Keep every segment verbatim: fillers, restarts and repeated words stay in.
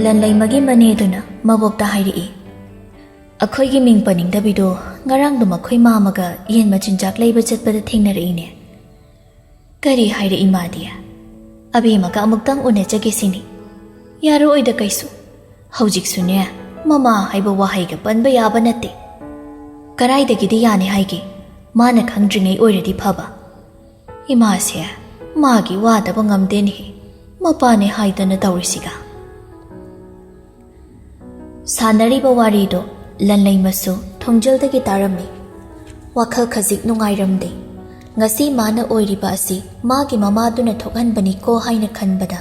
ꯂꯟꯂꯩꯃꯒꯤ ꯃꯅꯦꯗꯨꯅ ꯃꯕꯣꯛꯇ ꯍꯥꯏꯔꯛꯏ, "ꯑꯩꯈꯣꯏꯒꯤ ꯃꯤꯡ ꯄꯟꯅꯤꯡꯗꯕꯤꯗꯣ ꯉꯔꯥꯡꯗꯣ ꯃꯈꯣꯏ ꯃꯥꯃꯒ ꯌꯦꯟ ꯃꯆꯤꯟꯖꯥꯛ ꯂꯩꯕ ꯆꯠꯄꯗ ꯊꯦꯡꯅꯔꯛꯏꯅꯦ꯫" "ꯀꯔꯤ ꯍꯥꯏꯔꯛꯏ ꯃꯥꯗꯤ?" "ꯑꯕꯦꯝꯃꯒ ꯑꯃꯨꯛꯇꯪ ꯎꯅꯖꯒꯦ ꯁꯤꯅꯤ꯫" "ꯌꯥꯔꯛꯑꯣꯏꯗ ꯀꯩꯁꯨ꯫ ꯍꯧꯖꯤꯛꯁꯨꯅꯦ, ꯃꯃꯥ ꯍꯥꯏꯕ ꯋꯥꯍꯩꯒ ꯄꯟꯕ ꯌꯥꯕ ꯅꯠꯇꯦ꯫ ꯀꯔꯥꯏꯗꯒꯤꯗꯤ ꯌꯥꯅꯤ ꯍꯥꯏꯒꯦ? ꯃꯥꯅ ꯈꯪꯗ꯭ꯔꯤꯉꯩ ꯑꯣꯏꯔꯗꯤ ꯐꯕ꯫ ꯏꯃꯥꯁꯦ ꯃꯥꯒꯤ ꯋꯥꯗꯕ ꯉꯝꯗꯦꯅꯦꯍꯦ, ꯃꯄꯥꯅꯦ ꯍꯥꯏꯗꯅ ꯇꯧꯔꯤꯁꯤꯒ꯫" ꯁꯥꯟꯅꯔꯤꯕ ꯋꯥꯔꯤꯗꯣ ꯂꯟꯂꯩꯃꯁꯨ ꯊꯣꯡꯖꯤꯜꯗꯒꯤ ꯇꯥꯔꯝꯃꯤ꯫ ꯋꯥꯈꯜ ꯈꯖꯤꯛ ꯅꯨꯡꯉꯥꯏꯔꯝꯗꯦ꯫ ꯉꯁꯤ ꯃꯥꯅ ꯑꯣꯏꯔꯤꯕ ꯑꯁꯤ ꯃꯥꯒꯤ ꯃꯃꯥꯗꯨꯅ ꯊꯣꯛꯍꯟꯕꯅꯤꯀꯣ ꯍꯥꯏꯅ ꯈꯟꯕꯗ,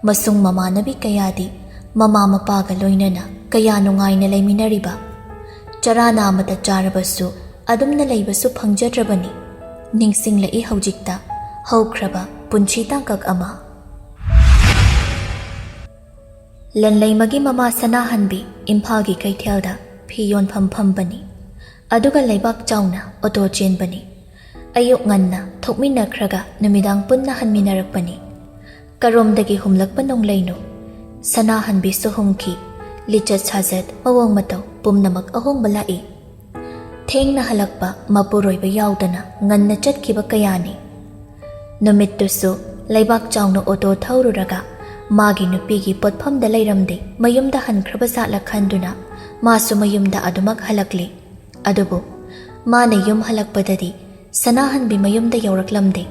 ꯃꯁꯨꯡ ꯃꯃꯥꯟꯅꯕꯤ ꯀꯌꯥꯗꯤ ꯃꯃꯥ ꯃꯄꯥꯒ ꯂꯣꯏꯅꯅ ꯀꯌꯥ ꯅꯨꯡꯉꯥꯏꯅ ꯂꯩꯃꯤꯟꯅꯔꯤꯕ, ꯆꯔꯥ ꯅꯥꯝꯃꯇ ꯆꯥꯔꯕꯁꯨ ꯑꯗꯨꯝꯅ ꯂꯩꯕꯁꯨ ꯐꯪꯖꯗ꯭ꯔꯕꯅꯤ꯫ ꯅꯤꯡꯁꯤꯡꯂꯛꯏ ꯍꯧꯖꯤꯛꯇ ꯍꯧꯈ꯭ꯔꯕ ꯄꯨꯟꯁꯤ ꯇꯥꯡꯀꯛ ꯑꯃ꯫ ꯂꯟꯂꯩꯃꯒꯤ ꯃꯃꯥ ꯁꯅꯥꯍꯟꯕꯤ ꯏꯝꯐꯥꯜꯒꯤ ꯀꯩꯊꯦꯜꯗ ꯐꯤ ꯌꯣꯟꯐꯝ ꯐꯝꯕꯅꯤ꯫ ꯑꯗꯨꯒ ꯂꯩꯕꯥꯛ ꯆꯥꯎꯅ ꯑꯣꯇꯣ ꯆꯦꯟꯕꯅꯤ꯫ ꯑꯌꯨꯛ ꯉꯟꯅ ꯊꯣꯛꯃꯤꯟꯅꯈ꯭ꯔꯒ ꯅꯨꯃꯤꯗꯥꯡ ꯄꯨꯟꯅ ꯍꯟꯃꯤꯟꯅꯔꯛꯄꯅꯤ꯫ ꯀꯔꯣꯝꯗꯒꯤ ꯍꯨꯝꯂꯛꯄ ꯅꯣꯡꯂꯩꯅꯣ? ꯁꯅꯥꯍꯟꯕꯤꯁꯨ ꯍꯨꯝꯈꯤ꯫ ꯂꯤꯆꯠ ꯁꯥꯖꯠ, ꯃꯑꯣꯡ ꯃꯇꯧ ꯄꯨꯝꯅꯃꯛ ꯑꯍꯣꯡꯕ ꯂꯥꯛꯏ꯫ ꯊꯦꯡꯅ ꯍꯜꯂꯛꯄ ꯃꯄꯨꯔꯣꯏꯕ ꯌꯥꯎꯗꯅ ꯉꯟꯅ ꯆꯠꯈꯤꯕ ꯀꯌꯥꯅꯤ꯫ ꯅꯨꯃꯤꯠꯇꯨꯁꯨ ꯂꯩꯕꯥꯛ ꯆꯥꯎꯅ ꯑꯣꯇꯣ ꯊꯧꯔꯨꯔꯒ ꯃꯥꯒꯤ ꯅꯨꯄꯤꯒꯤ ꯄꯣꯠꯐꯝꯗ ꯂꯩꯔꯝꯗꯦ, ꯃꯌꯨꯝꯗ ꯍꯟꯈ꯭ꯔꯕ ꯖꯥꯠꯂ ꯈꯟꯗꯨꯅ ꯃꯥꯁꯨ ꯃꯌꯨꯝꯗ ꯑꯗꯨꯃꯛ ꯍꯜꯂꯛꯂꯤ꯫ ꯑꯗꯨꯕꯨ ꯃꯥꯅ ꯌꯨꯝ ꯍꯜꯂꯛꯄꯗꯗꯤ ꯁꯅꯥꯍꯟꯕꯤ ꯃꯌꯨꯝꯗ ꯌꯧꯔꯛꯂꯝꯗꯦ꯫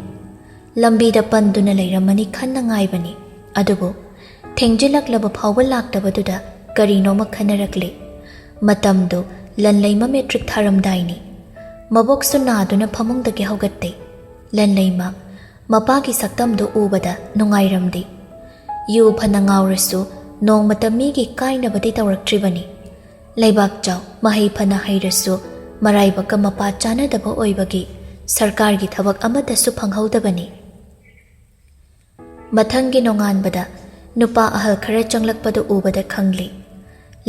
ꯂꯝꯕꯤꯗ ꯄꯟꯗꯨꯅ ꯂꯩꯔꯝꯃꯅꯤ ꯈꯟꯅ ꯉꯥꯏꯕꯅꯤ꯫ ꯑꯗꯨꯕꯨ ꯊꯦꯡꯖꯤꯜꯂꯛꯂꯕ ꯐꯥꯎꯕ ꯂꯥꯛꯇꯕꯗꯨꯗ ꯀꯔꯤꯅꯣꯃ ꯈꯟꯅꯔꯛꯂꯦ꯫ ꯃꯇꯝꯗꯨ ꯂꯟꯂꯩꯃ ꯃꯦꯇ꯭ꯔꯤꯛ ꯊꯥꯔꯝꯗꯥꯏꯅꯤ꯫ ꯃꯕꯣꯛꯁꯨ ꯅꯥꯗꯨꯅ ꯐꯃꯨꯡꯗꯒꯤ ꯍꯧꯒꯠꯇꯦ꯫ ꯂꯟꯂꯩꯃ ꯃꯄꯥꯒꯤ ꯁꯛꯇꯝꯗꯨ ꯎꯕꯗ ꯅꯨꯡꯉꯥꯏꯔꯝꯗꯦ꯫ ꯌꯨ ꯐꯅ ꯉꯥꯎꯔꯁꯨ ꯅꯣꯡꯃꯇ ꯃꯤꯒꯤ ꯀꯥꯏꯅꯕꯗꯤ ꯇꯧꯔꯛꯇ꯭ꯔꯤꯕꯅꯤ꯫ ꯂꯩꯕꯥꯛ ꯆꯥꯎ, ꯃꯍꯩ ꯐꯅ ꯍꯩꯔꯁꯨ ꯃꯔꯥꯏꯕꯛꯀ ꯃꯄꯥ ꯆꯥꯅꯗꯕ ꯑꯣꯏꯕꯒꯤ ꯁꯔꯀꯥꯔꯒꯤ ꯊꯕꯛ ꯑꯃꯠꯇꯁꯨ ꯐꯪꯍꯧꯗꯕꯅꯤ꯫ ꯃꯊꯪꯒꯤ ꯅꯣꯡꯉꯥꯟꯕꯗ ꯅꯨꯄꯥ ꯑꯍꯜ ꯈꯔ ꯆꯪꯂꯛꯄꯗꯨ ꯎꯕꯗ ꯈꯪꯂꯤ꯫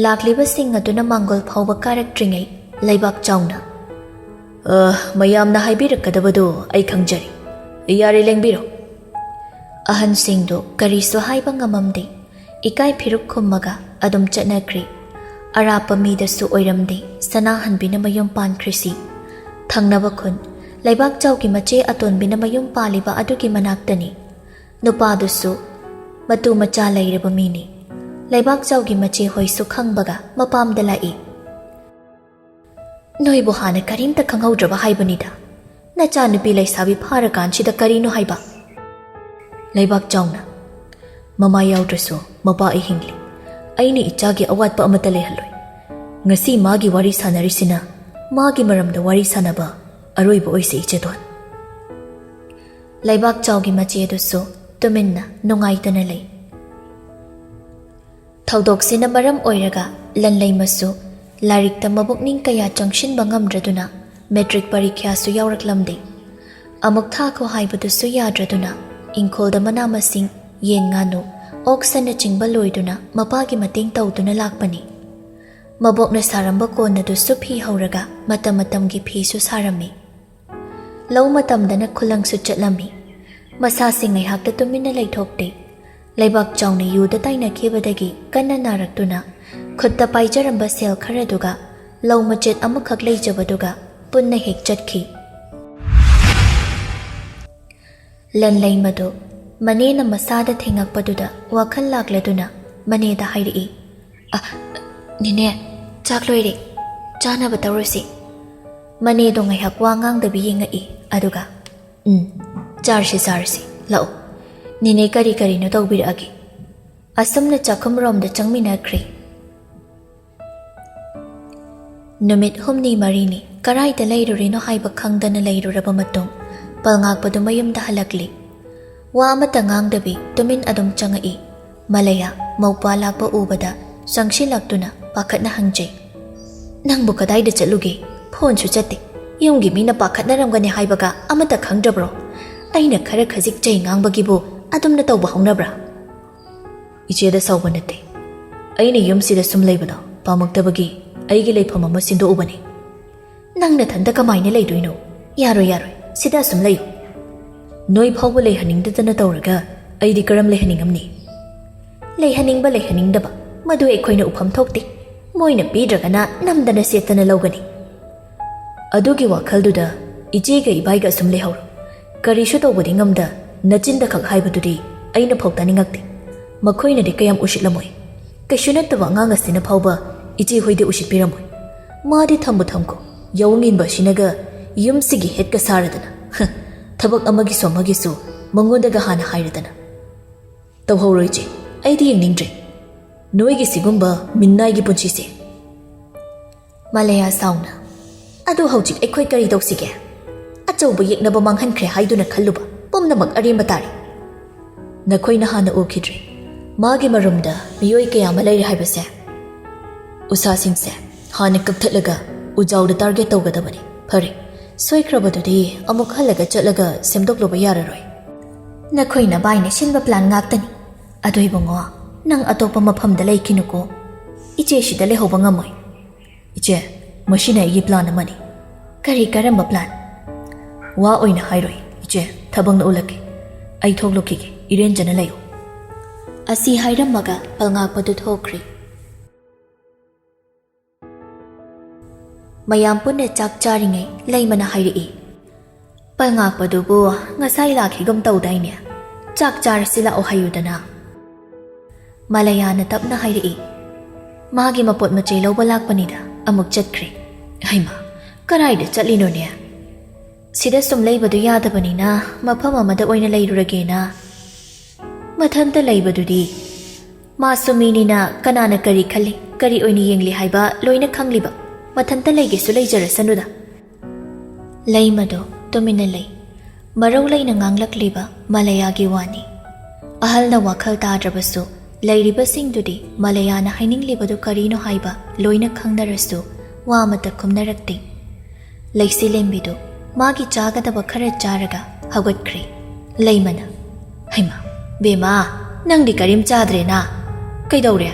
ꯂꯥꯛꯂꯤꯕꯁꯤꯡ ꯑꯗꯨꯅ ꯃꯥꯡꯒꯣꯜ ꯐꯥꯎꯕ ꯀꯥꯔꯛꯇ꯭ꯔꯤꯉꯩ ꯂꯩꯕꯥꯛ ꯆꯥꯎꯅ, "ꯑ, ꯃꯌꯥꯝꯅ ꯍꯥꯏꯕꯤꯔꯛꯀꯗꯕꯗꯨ ꯑꯩ ꯈꯪꯖꯔꯤ꯫ ꯌꯥꯔꯦ, ꯂꯦꯡꯕꯤꯔꯣ꯫" ꯑꯍꯟꯁꯤꯡꯗꯨ ꯀꯔꯤꯁꯨ ꯍꯥꯏꯕ ꯉꯝꯃꯝꯗꯦ꯫ ꯏꯀꯥꯏ ꯐꯤꯔꯨꯛ ꯈꯨꯝꯃꯒ ꯑꯗꯨꯝ ꯆꯠꯅꯈ꯭ꯔꯦ꯫ ꯑꯔꯥꯞꯄ ꯃꯤꯗꯁꯨ ꯑꯣꯏꯔꯝꯗꯦ ꯁꯅꯥꯍꯟꯕꯤꯅ ꯃꯌꯨꯝ ꯄꯥꯟꯈ꯭ꯔꯤꯁꯤ꯫ ꯊꯪꯅꯕ ꯈꯨꯟ ꯂꯩꯕꯥꯛꯆꯥꯎꯒꯤ ꯃꯆꯦ ꯑꯇꯣꯟꯕꯤꯅ ꯃꯌꯨꯝ ꯄꯥꯜꯂꯤꯕ ꯑꯗꯨꯒꯤ ꯃꯅꯥꯛꯇꯅꯤ꯫ ꯅꯨꯄꯥꯗꯨꯁꯨ ꯃꯇꯨ ꯃꯆꯥ ꯂꯩꯔꯕ ꯃꯤꯅꯤ꯫ ꯂꯩꯕꯥꯛꯆꯥꯎꯒꯤ ꯃꯆꯦ ꯍꯣꯏꯁꯨ ꯈꯪꯕꯒ ꯃꯄꯥꯝꯗ ꯂꯥꯛꯏ꯫ "ꯅꯣꯏꯕꯨ ꯍꯥꯟꯅ ꯀꯔꯤꯝꯇ ꯈꯪꯍꯧꯗ꯭ꯔꯕ ꯍꯥꯏꯕꯅꯤꯗ꯫ ꯅꯆꯥꯅꯨꯄꯤ ꯂꯩꯁꯥꯕꯤ ꯐꯥꯔꯀꯥꯟꯁꯤꯗ ꯀꯔꯤꯅꯣ ꯍꯥꯏꯕ?" ꯂꯩꯕꯥꯛ ꯆꯥꯎꯅ, "ꯃꯃꯥ ꯌꯥꯎꯗ꯭ꯔꯁꯨ ꯃꯄꯥ ꯑꯩ ꯍꯤꯡꯂꯤ꯫ ꯑꯩꯅ ꯏꯆꯥꯒꯤ ꯑꯋꯥꯠꯄ ꯑꯃꯠꯇ ꯂꯩꯍꯜꯂꯣꯏ꯫ ꯉꯁꯤ ꯃꯥꯒꯤ ꯋꯥꯔꯤ ꯁꯥꯟꯅꯔꯤꯁꯤꯅ ꯃꯥꯒꯤ ꯃꯔꯝꯗ ꯋꯥꯔꯤ ꯁꯥꯟꯅꯕ ꯑꯔꯣꯏꯕ ꯑꯣꯏꯁꯤ, ꯏꯆꯦꯗꯣꯟ꯫" ꯂꯩꯕꯥꯛ ꯆꯥꯎꯒꯤ ꯃꯆꯦꯗꯨꯁꯨ ꯇꯨꯃꯤꯟꯅ ꯅꯨꯡꯉꯥꯏꯇꯅ ꯂꯩ꯫ ꯊꯧꯗꯣꯛꯁꯤꯅ ꯃꯔꯝ ꯑꯣꯏꯔꯒ ꯂꯟꯂꯩꯃꯁꯨ ꯂꯥꯏꯔꯤꯛꯇ ꯃꯕꯨꯛꯅꯤꯡ ꯀꯌꯥ ꯆꯪꯁꯤꯟꯕ ꯉꯝꯗ꯭ꯔꯗꯨꯅ ꯃꯦꯇ꯭ꯔꯤꯛ ꯄꯔꯤꯈ꯭ꯌꯥꯁꯨ ꯌꯥꯎꯔꯛꯂꯝꯗꯦ꯫ ꯑꯃꯨꯛ ꯊꯥꯈꯣ ꯍꯥꯏꯕꯗꯨꯁꯨ ꯌꯥꯗ꯭ꯔꯗꯨꯅ ꯏꯪꯈꯣꯜꯗ ꯃꯅꯥ ꯃꯁꯤꯡ, ꯌꯦꯟ ꯉꯥꯅꯨ, ꯑꯣꯛ ꯁꯟꯅꯆꯤꯡꯕ ꯂꯣꯏꯗꯨꯅ ꯃꯄꯥꯒꯤ ꯃꯇꯦꯡ ꯇꯧꯗꯨꯅ ꯂꯥꯛꯄꯅꯤ꯫ ꯃꯕꯣꯛꯅ ꯁꯥꯔꯝꯕ ꯀꯣꯟ ꯑꯗꯨꯁꯨ ꯐꯤ ꯍꯧꯔꯒ ꯃꯇꯝ ꯃꯇꯝꯒꯤ ꯐꯤꯁꯨ ꯁꯥꯔꯝꯃꯤ꯫ ꯂꯧ ꯃꯇꯝꯗꯅ ꯈꯨꯂꯪꯁꯨ ꯆꯠꯂꯝꯃꯤ꯫ ꯃꯁꯥꯁꯦ ꯉꯥꯏꯍꯥꯛꯇ ꯇꯨꯃꯤꯟꯅ ꯂꯩꯊꯣꯛꯇꯦ꯫ ꯂꯩꯕꯥꯛ ꯆꯥꯎꯅ ꯌꯨꯗ ꯇꯥꯏꯅꯈꯤꯕꯗꯒꯤ ꯀꯟꯅ ꯅꯥꯔꯛꯇꯨꯅ ꯈꯨꯠꯇ ꯄꯥꯏꯖꯔꯝꯕ ꯁꯦꯜ ꯈꯔꯗꯨꯒ ꯂꯧ ꯃꯆꯦꯠ ꯑꯃꯈꯛ ꯂꯩꯖꯕꯗꯨꯒ ꯄꯨꯟꯅ ꯍꯦꯛ ꯆꯠꯈꯤ꯫ ꯂꯟꯂꯩꯃꯗꯨ ꯃꯅꯦꯅ ꯃꯁꯥꯗ ꯊꯦꯡꯉꯛꯄꯗꯨꯗ ꯋꯥꯈꯜ ꯂꯥꯛꯂꯗꯨꯅ ꯃꯅꯦꯗ ꯍꯥꯏꯔꯛꯏ, "ꯑ, ꯅꯦꯅꯦ, ꯆꯥꯛ ꯂꯣꯏꯔꯦ, ꯆꯥꯅꯕ ꯇꯧꯔꯁꯤ꯫" ꯃꯅꯦꯗꯣ ꯉꯥꯏꯍꯥꯛ ꯋꯥ ꯉꯥꯡꯗꯕꯤ ꯌꯦꯡꯉꯛꯏ, ꯑꯗꯨꯒ, "ꯎꯝ, ꯆꯥꯔꯁꯤ, ꯆꯥꯔꯁꯤ, ꯂꯥꯛꯑꯣ꯫ ꯅꯦꯅꯦ ꯀꯔꯤ ꯀꯔꯤꯅꯣ ꯇꯧꯕꯤꯔꯛꯑꯒꯦ꯫" ꯑꯁꯨꯝꯅ ꯆꯥꯛꯈꯨꯝꯔꯣꯝꯗ ꯆꯪꯃꯤꯟꯅꯈ꯭ꯔꯦ꯫ ꯅꯨꯃꯤꯠ ꯍꯨꯝꯅꯤ ꯃꯔꯤꯅꯤ ꯀꯔꯥꯏꯗ ꯂꯩꯔꯨꯔꯤꯅꯣ ꯍꯥꯏꯕ ꯈꯪꯗꯅ ꯂꯩꯔꯨꯔꯕ ꯃꯇꯨꯡ, ꯄꯜꯉꯥꯛꯄꯗꯨ ꯃꯌꯨꯝꯗ ꯍꯜꯂꯛꯂꯤ꯫ ꯋꯥ ꯑꯃꯠꯇ ꯉꯥꯡꯗꯕꯤ ꯇꯨꯃꯤꯟ ꯑꯗꯨꯝ ꯆꯪꯉꯛꯏ꯫ ꯃꯂꯌꯥ ꯃꯧꯄ꯭ꯋꯥ ꯂꯥꯛꯄ ꯎꯕꯗ ꯆꯪꯁꯤꯜꯂꯛꯇꯨꯅ ꯄꯥꯈꯠꯅ ꯍꯪꯖꯩ, "ꯅꯪꯕꯨ ꯀꯗꯥꯏꯗ ꯆꯠꯂꯨꯒꯦ? ꯐꯣꯟꯁꯨ ꯆꯠꯇꯦ꯫ ꯌꯨꯝꯒꯤ ꯃꯤꯅ ꯄꯥꯈꯠꯅꯔꯝꯒꯅꯤ ꯍꯥꯏꯕꯒ ꯑꯃꯠꯇ ꯈꯪꯗ꯭ꯔꯕ꯭ꯔꯣ? ꯑꯩꯅ ꯈꯔ ꯈꯖꯤꯛ ꯆꯩ ꯉꯥꯡꯕꯒꯤꯕꯨ ꯑꯗꯨꯝꯅ ꯇꯧꯕ ꯍꯧꯅꯕ꯭ꯔꯥ?" "ꯏꯆꯦꯗ ꯁꯥꯎꯕ ꯅꯠꯇꯦ꯫ ꯑꯩꯅ ꯌꯨꯝꯁꯤꯗ ꯁꯨꯝ ꯂꯩꯕꯗꯣ ꯄꯥꯝꯃꯛꯇꯕꯒꯤ ꯑꯩꯒꯤ ꯂꯩꯐꯝ ꯑꯃ ꯁꯤꯟꯗꯣꯛꯎꯕꯅꯤ꯫" "ꯅꯪ ꯅꯊꯟꯇ ꯀꯃꯥꯏꯅ ꯂꯩꯗꯣꯏꯅꯣ? ꯌꯥꯔꯣꯏ, ꯌꯥꯔꯣꯏ, ꯁꯤꯗ ꯑꯁꯨꯝ ꯂꯩꯌꯨ꯫" "ꯅꯣꯏ ꯐꯥꯎꯕ ꯂꯩꯍꯟꯅꯤꯡꯗꯗꯅ ꯇꯧꯔꯒ ꯑꯩꯗꯤ ꯀꯔꯝ ꯂꯩꯍꯟꯅꯤꯡꯉꯝꯅꯤ?" ꯂꯩꯍꯟꯅꯤꯡꯕ ꯂꯩꯍꯟꯅꯤꯡꯗꯕ, ꯃꯗꯨ ꯑꯩꯈꯣꯏꯅ ꯎꯐꯝ ꯊꯣꯛꯇꯦ꯫ ꯃꯣꯏꯅ ꯄꯤꯗ꯭ꯔꯒꯅ ꯅꯝꯗꯅ ꯁꯦꯠꯇꯅ ꯂꯧꯒꯅꯤ꯫ ꯑꯗꯨꯒꯤ ꯋꯥꯈꯜꯗꯨꯗ ꯏꯆꯦꯒ ꯏꯕꯥꯏꯒ ꯑꯁꯨꯝ ꯂꯩꯍꯧꯔꯣ꯫ ꯀꯔꯤꯁꯨ ꯇꯧꯕꯗꯤ ꯉꯝꯗ, ꯅꯆꯤꯟꯗ ꯈꯛ ꯍꯥꯏꯕꯗꯨꯗꯤ ꯑꯩꯅ ꯐꯥꯎ ꯇꯥꯅꯤꯡꯉꯛꯇꯦ꯫ ꯃꯈꯣꯏꯅꯗꯤ ꯀꯌꯥꯝ ꯎꯁꯤꯠꯂꯝꯃꯣꯏ꯫ ꯀꯩꯁꯨ ꯅꯠꯇꯕ ꯑꯉꯥꯡ ꯑꯁꯤꯅ ꯐꯥꯎꯕ ꯏꯆꯦ ꯍꯣꯏꯗꯤ ꯎꯁꯤꯠꯄꯤꯔꯝꯃꯣꯏ꯫ ꯃꯥꯗꯤ ꯊꯝꯕꯨ ꯊꯝꯈꯣ, ꯌꯥꯑꯣꯡ ꯏꯟꯕ ꯑꯁꯤꯅꯒ ꯌꯨꯝꯁꯤꯒꯤ ꯍꯦꯠꯀ ꯁꯥꯔꯗꯅ꯫ ꯍ, ꯊꯕꯛ ꯑꯃꯒꯤꯁꯨ ꯑꯃꯒꯤꯁꯨ ꯃꯉꯣꯟꯗꯒ ꯍꯥꯟꯅ ꯍꯥꯏꯔꯗꯅ꯫ ꯇꯧꯍꯧꯔꯣꯏ ꯏꯆꯦ, ꯑꯩꯗꯤ ꯌꯦꯡꯅꯤꯡꯗ꯭ꯔꯦ ꯅꯣꯏꯒꯤ ꯁꯤꯒꯨꯝꯕ ꯃꯤꯅꯥꯏꯒꯤ ꯄꯨꯟꯁꯤꯁꯦ꯫ ꯃꯥꯂꯦꯌꯥ ꯁꯥꯎꯅ, "ꯑꯗꯨ ꯍꯧꯖꯤꯛ ꯑꯩꯈꯣꯏ ꯀꯔꯤ ꯇꯧꯁꯤꯒꯦ? ꯑꯆꯧꯕ ꯌꯦꯛꯅꯕ ꯃꯥꯡꯍꯟꯈ꯭ꯔꯦ ꯍꯥꯏꯗꯨꯅ ꯈꯜꯂꯨꯕ ꯄꯨꯝꯅꯃꯛ ꯑꯔꯦꯝꯕ ꯇꯥꯔꯦ꯫ ꯅꯈꯣꯏꯅ ꯍꯥꯟꯅ ꯎꯈꯤꯗ꯭ꯔꯦ, ꯃꯥꯒꯤ ꯃꯔꯨꯝꯗ ꯃꯤꯑꯣꯏ ꯀꯌꯥ ꯑꯃ ꯂꯩꯔꯦ ꯍꯥꯏꯕꯁꯦ? ꯎꯁꯥꯁꯤꯡꯁꯦ ꯍꯥꯟꯅ ꯀꯛꯊꯠꯂꯒ ꯎꯖꯥꯎꯗ ꯇꯥꯔꯒꯦꯠ ꯇꯧꯒꯗꯕꯅꯤ꯫ ꯐꯔꯦ, ꯁꯣꯏꯈ꯭ꯔꯕꯗꯨꯗꯤ ꯑꯃꯨꯛ ꯍꯜꯂꯒ ꯆꯠꯂꯒ ꯁꯦꯝꯗꯣꯛꯂꯨꯕ ꯌꯥꯔꯔꯣꯏ꯫ ꯅꯈꯣꯏ ꯅꯕꯥꯏꯅ ꯁꯤꯟꯕ ꯄ꯭ꯂꯥꯟ ꯉꯥꯛꯇꯅꯤ꯫ ꯑꯗꯣ ꯏꯕꯨꯡꯉꯣ, ꯅꯪ ꯑꯇꯣꯞꯄ ꯃꯐꯝꯗ ꯂꯩꯈꯤꯅꯨꯀꯣ꯫ ꯏꯆꯦ ꯁꯤꯗ ꯂꯩꯍꯧꯕ ꯉꯝꯃꯣꯏ꯫" "ꯏꯆꯦ, ꯃꯁꯤꯅ ꯑꯩꯒꯤ ꯄ꯭ꯂꯥꯟ ꯑꯃꯅꯤ꯫" "ꯀꯔꯤ, ꯀꯔꯝꯕ ꯄ꯭ꯂꯥꯟ?" "ꯋꯥ ꯑꯣꯏꯅ ꯍꯥꯏꯔꯣꯏ ꯏꯆꯦ, ꯊꯕꯛꯅ ꯎꯠꯂꯛꯀꯦ꯫ ꯑꯩ ꯊꯣꯛꯂꯨꯈꯤꯒꯦ, ꯏꯔꯦꯟꯖꯅ ꯂꯩꯌꯨ꯫" ꯑꯁꯤ ꯍꯥꯏꯔꯝꯃꯒ ꯄꯜꯉꯥꯛꯄꯗꯨ ꯊꯣꯛꯈ꯭ꯔꯦ꯫ ꯃꯌꯥꯝ ꯄꯨꯟꯅ ꯆꯥꯛ ꯆꯥꯔꯤꯉꯩ ꯂꯩꯃꯅ ꯍꯥꯏꯔꯛꯏ, "ꯄꯜꯉꯥꯛꯄꯗꯨꯕꯨ ꯉꯁꯥꯏ ꯂꯥꯛꯈꯤꯒꯨꯝ ꯇꯧꯗꯥꯏꯅꯦ? ꯆꯥꯛ ꯆꯥꯔꯁꯤ ꯂꯥꯛꯑꯣ ꯍꯥꯏꯌꯨꯗꯅ꯫" ꯃꯥꯂꯦꯌꯥꯅ ꯇꯞꯅ ꯍꯥꯏꯔꯛꯏ, "ꯃꯥꯒꯤ ꯃꯄꯣꯠ ꯃꯆꯩ ꯂꯧꯕ ꯂꯥꯛꯄꯅꯤꯗ, ꯑꯃꯨꯛ ꯆꯠꯈ꯭ꯔꯦ꯫" "ꯍꯩꯃꯥ, ꯀꯔꯥꯏꯗ ꯆꯠꯂꯤꯅꯣꯅꯦ?" "ꯁꯤꯗ ꯁꯨꯝ ꯂꯩꯕꯗꯨ ꯌꯥꯗꯕꯅꯤꯅ ꯃꯐꯝ ꯑꯃꯗ ꯑꯣꯏꯅ ꯂꯩꯔꯨꯔꯒꯦꯅ꯫" "ꯃꯊꯟꯇ ꯂꯩꯕꯗꯨꯗꯤ?" "ꯃꯥꯁꯨ ꯃꯤꯅꯤꯅ ꯀꯅꯥꯅ ꯀꯔꯤ ꯈꯜꯂꯤ, ꯀꯔꯤ ꯑꯣꯏꯅ ꯌꯦꯡꯂꯤ ꯍꯥꯏꯕ ꯂꯣꯏꯅ ꯈꯪꯂꯤꯕ꯫ ꯃꯊꯟꯇ ꯂꯩꯒꯦꯁꯨ ꯂꯩꯖꯔꯁꯅꯨꯗ꯫" ꯂꯩꯃꯗꯣ ꯇꯨꯃꯤꯟꯅ ꯂꯩ꯫ ꯃꯔꯧ ꯂꯩꯅ ꯉꯥꯡꯂꯛꯂꯤꯕ ꯃꯥꯂꯦꯌꯥꯒꯤ ꯋꯥꯅꯤ꯫ ꯑꯍꯜꯅ ꯋꯥꯈꯜ ꯇꯥꯗ꯭ꯔꯕꯁꯨ, ꯂꯩꯔꯤꯕꯁꯤꯡꯗꯨꯗꯤ ꯃꯥꯂꯦꯌꯥꯅ ꯍꯥꯏꯅꯤꯡꯂꯤꯕꯗꯨ ꯀꯔꯤꯅꯣ ꯍꯥꯏꯕ ꯂꯣꯏꯅ ꯈꯪꯅꯔꯁꯨ, ꯋꯥ ꯑꯃꯠꯇ ꯈꯨꯝꯅꯔꯛꯇꯦ꯫ ꯂꯩꯁꯤꯂꯦꯝꯕꯤꯗꯨ ꯃꯥꯒꯤ ꯆꯥꯒꯗꯕ ꯈꯔ ꯆꯥꯔꯒ ꯍꯧꯒꯠꯈ꯭ꯔꯦ꯫ ꯂꯩꯃꯅ, "ꯍꯩꯃꯥ, ꯕꯦꯝꯃ, ꯅꯪꯗꯤ ꯀꯔꯤꯝ ꯆꯥꯗ꯭ꯔꯦꯅ? ꯀꯩꯗꯧꯔꯦ?"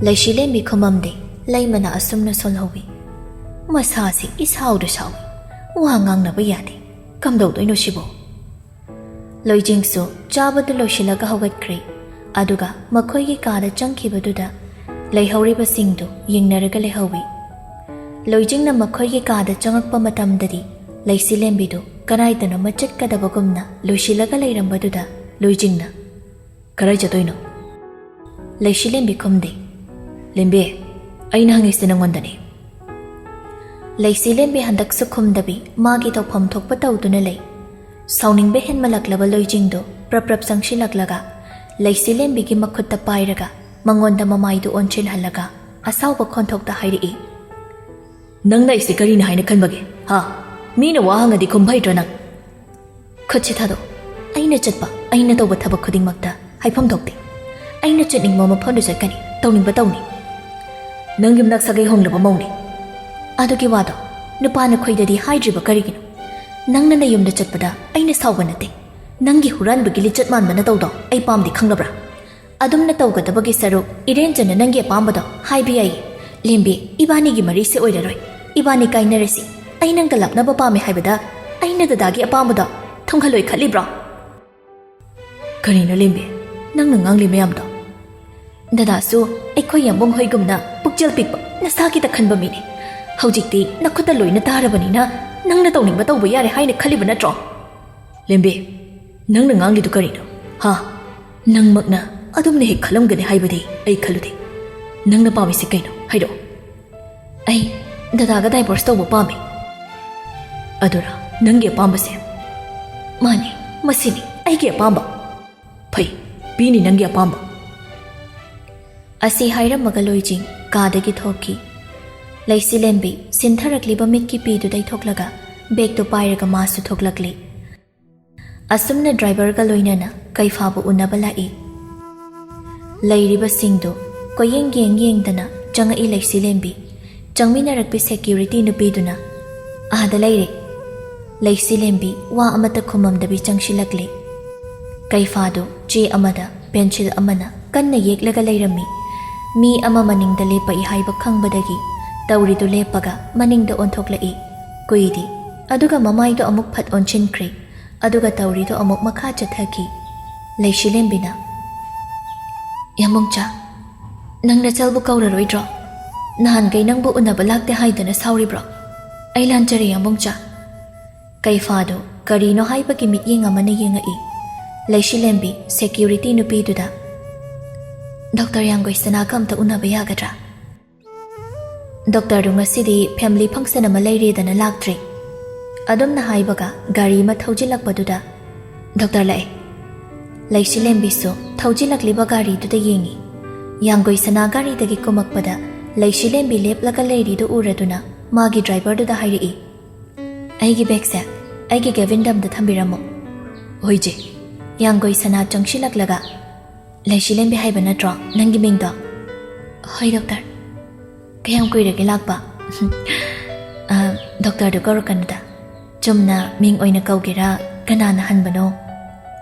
ꯂꯩꯁꯤꯂꯦꯝꯕꯤ ꯈꯨꯃꯝꯗꯦ꯫ ꯂꯩꯃꯅ ꯑꯁꯨꯝꯅ ꯁꯣꯜꯍꯧꯏ, "ꯃꯁꯥꯁꯤ ꯏꯁꯥꯎꯗ ꯁꯥꯎꯏ꯫ ꯋꯥ ꯉꯥꯡꯅꯕ ꯌꯥꯗꯦ꯫ ꯀꯝꯗꯧꯗꯣꯏꯅꯣ ꯁꯤꯕꯣ?" ꯂꯣꯏꯖꯤꯡꯁꯨ ꯆꯥꯕꯗꯨ ꯂꯣꯏꯁꯤꯜꯂꯒ ꯍꯧꯒꯠꯈ꯭ꯔꯦ꯫ ꯑꯗꯨꯒ ꯃꯈꯣꯏꯒꯤ ꯀꯥꯗ ꯆꯪꯈꯤꯕꯗꯨꯗ ꯂꯩꯍꯧꯔꯤꯕꯁꯤꯡꯗꯨ ꯌꯦꯡꯅꯔꯒ ꯂꯩꯍꯧꯏ꯫ ꯂꯣꯏꯖꯤꯡꯅ ꯃꯈꯣꯏꯒꯤ ꯀꯥꯗ ꯆꯪꯉꯛꯄ ꯃꯇꯝꯗꯗꯤ ꯂꯩꯁꯤꯂꯦꯝꯕꯤꯗꯨ ꯀꯗꯥꯏꯗꯅꯣꯃ ꯆꯠꯀꯗꯕꯒꯨꯝꯅ ꯂꯣꯏꯁꯤꯜꯂꯒ ꯂꯩꯔꯝꯕꯗꯨꯗ ꯂꯣꯏꯖꯤꯡꯅ, "ꯀꯗꯥꯏ ꯆꯠꯇꯣꯏꯅꯣ?" ꯂꯩꯁꯤꯂꯦꯝꯕꯤ ꯈꯨꯝꯗꯦ꯫ "ꯂꯦꯝꯕꯤ, ꯑꯩꯅ ꯍꯪꯉꯤꯁꯦ ꯅꯪꯉꯣꯟꯗꯅꯤ꯫" ꯂꯩꯁꯤꯂꯦꯝꯕꯤ ꯍꯟꯗꯛꯁꯨ ꯈꯨꯝꯗꯕꯤ ꯃꯥꯒꯤ ꯇꯧꯐꯝ ꯊꯣꯛꯄ ꯇꯧꯗꯨꯅ ꯂꯩ꯫ ꯁꯥꯎꯅꯤꯡꯕ ꯍꯦꯟꯃꯜꯂꯛꯂꯕ ꯂꯣꯏꯖꯤꯡꯗꯨ ꯄ꯭ꯔꯞ ꯄ꯭ꯔꯞ ꯆꯪꯁꯤꯜꯂꯛꯂꯒ ꯂꯩꯁꯤꯂꯦꯝꯕꯤꯒꯤ ꯃꯈꯨꯠꯇ ꯄꯥꯏꯔꯒ ꯃꯉꯣꯟꯗ ꯃꯃꯥꯏꯗꯨ ꯑꯣꯟꯁꯤꯜꯍꯜꯂꯒ ꯑꯁꯥꯎꯕ ꯈꯣꯟꯊꯣꯛꯇ ꯍꯥꯏꯔꯛꯏ, "ꯅꯪꯅ ꯑꯩꯁꯦ ꯀꯔꯤꯅꯤ ꯍꯥꯏꯅ ꯈꯟꯕꯒꯦ? ꯍꯥ? ꯃꯤꯅ ꯋꯥ ꯍꯪꯉꯗꯤ ꯈꯨꯝꯕ ꯍꯩꯇ꯭ꯔꯣ ꯅꯪ?" "ꯈꯨꯠꯁꯤ ꯊꯥꯗꯣꯛ꯫ ꯑꯩꯅ ꯆꯠꯄ, ꯑꯩꯅ ꯇꯧꯕ ꯊꯕꯛ ꯈꯨꯗꯤꯡꯃꯛꯇ ꯍꯥꯏꯐꯝ ꯊꯣꯛꯇꯦ꯫ ꯑꯩꯅ ꯆꯠꯅꯤꯡꯕ ꯃꯐꯝꯗ ꯆꯠꯀꯅꯤ, ꯇꯧꯅꯤꯡꯕ ꯇꯧꯅꯤ꯫" "ꯅꯪ ꯌꯨꯝꯅꯥꯛ ꯁꯥꯒꯩ ꯍꯣꯡꯂꯕ ꯃꯧꯅꯤ꯫" "ꯑꯗꯨꯒꯤ ꯋꯥꯗꯣ ꯅꯨꯄꯥ ꯅꯈꯣꯏꯗꯗꯤ ꯍꯥꯏꯗ꯭ꯔꯤꯕ ꯀꯔꯤꯒꯤꯅꯣ? ꯅꯪꯅ ꯅꯌꯨꯝꯗ ꯆꯠꯄꯗ ꯑꯩꯅ ꯁꯥꯎꯕ ꯅꯠꯇꯦ꯫ ꯅꯪꯒꯤ ꯍꯨꯔꯥꯟꯕꯒꯤ ꯂꯤꯆꯠ ꯃꯥꯟꯕ ꯅꯇꯧꯗꯣ ꯑꯩ ꯄꯥꯝꯗꯦ, ꯈꯪꯂꯕ꯭ꯔꯥ? ꯑꯗꯨꯝꯅ ꯇꯧꯒꯗꯕꯒꯤ ꯁꯔꯨꯛ ꯏꯔꯦꯟꯖꯅ ꯅꯪꯒꯤ ꯑꯄꯥꯝꯕꯗꯣ ꯍꯥꯏꯕ ꯌꯥꯏꯌꯦ꯫ ꯂꯦꯝꯕꯤ, ꯏꯕꯥꯅꯤꯒꯤ ꯃꯔꯤꯁꯦ ꯑꯣꯏꯔꯔꯣꯏ꯫ ꯏꯕꯥꯅꯤ ꯀꯥꯏꯅꯔꯁꯤ꯫ ꯑꯩ ꯅꯪꯒ ꯂꯥꯞꯅꯕ ꯄꯥꯝꯃꯦ ꯍꯥꯏꯕꯗ ꯑꯩꯅ ꯗꯗꯥꯒꯤ ꯑꯄꯥꯝꯕꯗꯣ ꯊꯨꯡꯍꯜꯂꯣꯏ ꯈꯜꯂꯤꯕ꯭ꯔꯣ?" "ꯀꯔꯤꯅꯣ ꯂꯦꯝꯕꯤ, ꯅꯪꯅ ꯉꯥꯡꯂꯤ ꯃꯌꯥꯝꯗꯣ?" "ꯗꯗꯥꯁꯨ ꯑꯩꯈꯣꯏ ꯌꯥꯝꯕꯨꯡ ꯍꯣꯏꯒꯨꯝꯅ ꯄꯨꯛꯆꯦꯜ ꯄꯤꯛꯄ ꯅꯁꯥꯒꯤꯗ ꯈꯟꯕ ꯃꯤꯅꯤ꯫ ꯍꯧꯖꯤꯛꯇꯤ ꯅꯈꯨꯠꯇ ꯂꯣꯏꯅ ꯇꯥꯔꯕꯅꯤꯅ ꯅꯪꯅ ꯇꯧꯅꯤꯡꯕ ꯇꯧꯕ ꯌꯥꯔꯦ ꯍꯥꯏꯅ ꯈꯜꯂꯤꯕ ꯅꯠꯇ꯭ꯔꯣ?" "ꯂꯦꯝꯕꯤ, ꯅꯪꯅ ꯉꯥꯡꯂꯤꯗꯨ ꯀꯔꯤꯅꯣ? ꯍꯥ? ꯅꯪꯃꯛꯅ ꯑꯗꯨꯝꯅ ꯍꯦꯛ ꯈꯜꯂꯝꯒꯅꯤ ꯍꯥꯏꯕꯗꯤ ꯑꯩ ꯈꯜꯂꯨꯗꯦ꯫ ꯅꯪꯅ ꯄꯥꯝꯃꯤꯁꯤ ꯀꯩꯅꯣ? ꯍꯥꯏꯔꯛꯑꯣ꯫" "ꯑꯩ ꯗꯗꯥꯒ ꯗꯥꯏꯚꯣꯔꯁ ꯇꯧꯕ ꯄꯥꯝꯃꯤ꯫" "ꯑꯗꯨꯔ ꯅꯪꯒꯤ ꯑꯄꯥꯝꯕꯁꯦ?" "ꯃꯥꯅꯤ, ꯃꯁꯤꯅꯤ ꯑꯩꯒꯤ ꯑꯄꯥꯝꯕ꯫" "ꯐꯩ, ꯄꯤꯅꯤ ꯅꯪꯒꯤ ꯑꯄꯥꯝꯕ꯫" ꯑꯁꯤ ꯍꯥꯏꯔꯝꯃꯒ ꯂꯣꯏꯖꯤꯡ ꯀꯥꯗꯒꯤ ꯊꯣꯛꯈꯤ꯫ ꯂꯩꯁꯤꯂꯦꯝꯕꯤ ꯁꯤꯟꯊꯔꯛꯂꯤꯕ ꯃꯤꯠꯀꯤ ꯄꯤꯗꯨ ꯇꯩꯊꯣꯛꯂꯒ ꯕꯦꯒꯇꯨ ꯄꯥꯏꯔꯒ ꯃꯥꯁꯨ ꯊꯣꯛꯂꯛꯂꯤ꯫ ꯑꯁꯨꯝꯅ ꯗ꯭ꯔꯥꯏꯚꯔꯒ ꯂꯣꯏꯅꯅ ꯀꯩꯐꯥꯕꯨ ꯎꯅꯕ ꯂꯥꯛꯏ꯫ ꯂꯩꯔꯤꯕꯁꯤꯡꯗꯨ ꯀꯣꯏꯌꯦꯡ ꯌꯦꯡ ꯌꯦꯡꯗꯅ ꯆꯪꯉꯛꯏ ꯂꯩꯁꯤꯂꯦꯝꯕꯤ꯫ ꯆꯪꯃꯤꯟꯅꯔꯛꯄꯤ ꯁꯦꯀ꯭ꯌꯨꯔꯤꯇꯤ ꯅꯨꯄꯤꯗꯨꯅ, "ꯑꯥꯗ ꯂꯩꯔꯦ꯫" ꯂꯩꯁꯤꯂꯦꯝꯕꯤ ꯋꯥ ꯑꯃꯠꯇ ꯈꯨꯝꯃꯝꯗꯕꯤ ꯆꯪꯁꯤꯜꯂꯛꯂꯤ꯫ ꯀꯩꯐꯥꯗꯨ ꯆꯦ ꯑꯃꯗ ꯄꯦꯟꯁꯤꯜ ꯑꯃꯅ ꯀꯟꯅ ꯌꯦꯛꯂꯒ ꯂꯩꯔꯝꯃꯤ꯫ ꯃꯤ ꯑꯃ ꯃꯅꯤꯡꯗ ꯂꯦꯞꯄꯛꯏ ꯍꯥꯏꯕ ꯈꯪꯕꯗꯒꯤ ꯇꯧꯔꯤꯗꯨ ꯂꯦꯞꯄꯒ ꯃꯅꯤꯡꯗ ꯑꯣꯟꯊꯣꯛꯂꯛꯏ꯫ ꯀꯨꯏꯗꯦ꯫ ꯑꯗꯨꯒ ꯃꯃꯥꯏꯗꯣ ꯑꯃꯨꯛ ꯐꯠ ꯑꯣꯟꯁꯤꯟꯈ꯭ꯔꯦ꯫ ꯑꯗꯨꯒ ꯇꯧꯔꯤꯗꯣ ꯑꯃꯨꯛ ꯃꯈꯥ ꯆꯠꯊꯈꯤ꯫ ꯂꯩꯁꯤꯂꯦꯝꯕꯤꯅ, "ꯌꯥꯝꯕꯨꯡꯆꯥ, ꯅꯪ ꯅꯆꯜꯕꯨ ꯀꯧꯔꯔꯣꯏꯗ꯭ꯔꯣ? ꯅꯍꯥꯟꯈꯩ ꯅꯪꯕꯨ ꯎꯅꯕ ꯂꯥꯛꯇꯦ ꯍꯥꯏꯗꯅ ꯁꯥꯎꯔꯤꯕ꯭ꯔꯣ? ꯑꯩ ꯂꯥꯟꯖꯔꯦ, ꯌꯥꯝꯕꯨꯡꯆꯥ꯫" ꯀꯩꯐꯥꯗꯨ ꯀꯔꯤꯅꯣ ꯍꯥꯏꯕꯒꯤ ꯃꯤꯠꯌꯦꯡ ꯑꯃꯅ ꯌꯦꯡꯉꯛꯏ꯫ ꯂꯩꯁꯤꯂꯦꯝꯕꯤ security ꯅꯨꯄꯤꯗꯨꯗ, "ꯗꯣꯛꯇꯔ ꯌꯥꯡꯒꯣꯏ ꯁꯅꯥꯒ ꯑꯝꯇ ꯎꯅꯕ ꯌꯥꯒꯗ꯭ꯔꯥ?" "ꯗꯣꯛꯇꯔꯗꯨ ꯉꯁꯤꯗꯤ family function ꯑꯃ ꯂꯩꯔꯦꯗꯅ ꯂꯥꯛꯇ꯭ꯔꯤ꯫" ꯑꯗꯨꯝꯅ ꯍꯥꯏꯕꯒ ꯒꯥꯔꯤ ꯑꯃ ꯊꯧꯖꯤꯜꯂꯛꯄꯗꯨꯗ, "ꯗꯣꯛꯇꯔ ꯂꯥꯛꯑꯦ꯫" ꯂꯩꯁꯤꯂꯦꯝꯕꯤꯁꯨ ꯊꯧꯖꯤꯜꯂꯛꯂꯤꯕ ꯒꯥꯔꯤꯗꯨꯗ ꯌꯦꯡꯉꯤ꯫ ꯌꯥꯡꯒꯣꯏ ꯁꯅꯥ ꯒꯥꯔꯤꯗꯒꯤ ꯀꯨꯝꯃꯛꯄꯗ ꯂꯩꯁꯤꯂꯦꯝꯕꯤ ꯂꯦꯞꯂꯒ ꯂꯩꯔꯤꯗꯨ ꯎꯔꯗꯨꯅ ꯃꯥꯒꯤ driver ꯗꯨꯗ ꯍꯥꯏꯔꯛꯏ, "ꯑꯩꯒꯤ bag ꯁꯦ ꯑꯩꯒꯤ cabin ꯗ ꯑꯝꯇ ꯊꯝꯕꯤꯔꯝꯃꯣ꯫" "ꯍꯣꯏ ꯆꯦ꯫" ꯌꯥꯡꯒꯣꯏ ꯁꯅꯥ ꯆꯪꯁꯤꯜꯂꯛꯂꯒ, "ꯂꯩꯁꯤꯂꯦꯝꯕꯤ ꯍꯥꯏꯕ ꯅꯠꯇ꯭ꯔꯣ ꯅꯪꯒꯤ ꯃꯤꯡꯗꯣ?" "ꯍꯣꯏ ꯗꯣꯛꯇꯔ꯫" "ꯀꯌꯥꯝ ꯀꯨꯏꯔꯒꯦ ꯂꯥꯛꯄ?" "ꯑ, ꯗꯣꯛꯇꯔꯗꯨ ꯀꯧꯔꯛꯀꯅꯨꯗ꯫ ꯆꯨꯝꯅ ꯃꯤꯡ ꯑꯣꯏꯅ ꯀꯧꯒꯦꯔꯥ? ꯀꯅꯥꯅ ꯍꯟꯕꯅꯣ?"